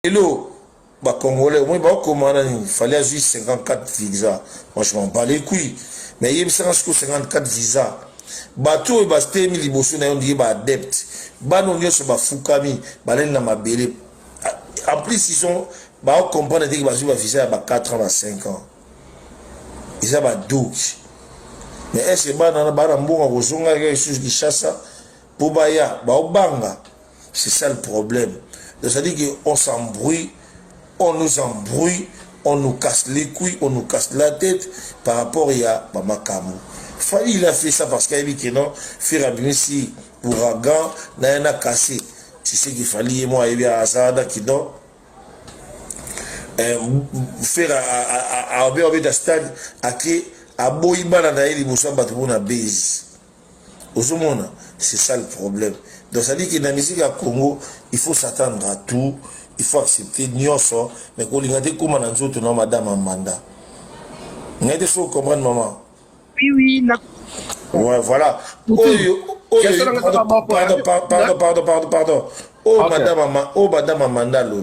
Lelo ba Congolais omoni baokoma wana nini? Fally azwi 54 visa. Moi, je m'en bats les couilles, mais yebisanga sikoyo, 54 visa, bato oyo batelemi liboso na yo ndenge baadepte, bana nyonso bafukami, balali na mabele. En plus, ils ont baocomprendre teke bazwi bavisa ya ba 4 ans, ba 5 ans, eza badoki. Mais est ce bana bana mbongo kozonga lisusu Kinshasa mpo baya baobanga? C'est ça le problème. Donc, c'est à dire qu'on s'embrouille, on nous embrouille, on nous casse les couilles, on nous casse la tête par rapport à bamakambo. Fally, il a fait ça parce qu'il a dit que non, Ferre abimisi ouragan na ye na cassé. Tu sais qu'il fallait moi ayebi azalaka ki non, Ferre abe abeta stade, ake aboyi bana na ye liboso ya bato mpona base. Ozomona, c'est ça le problème. Donc ça dit que na musique ya Congo, il faut s'attendre à tout, il faut accepter nyonso, mais kolinga te kóma na nzoto na madame Amanda. Ngai te so comprendre, maman. Oui. Na Ouais, voilà. Oyo oyo, pardon, pardon, pardon, pardon, pardon, pardon. Oyo madame Amanda alobi.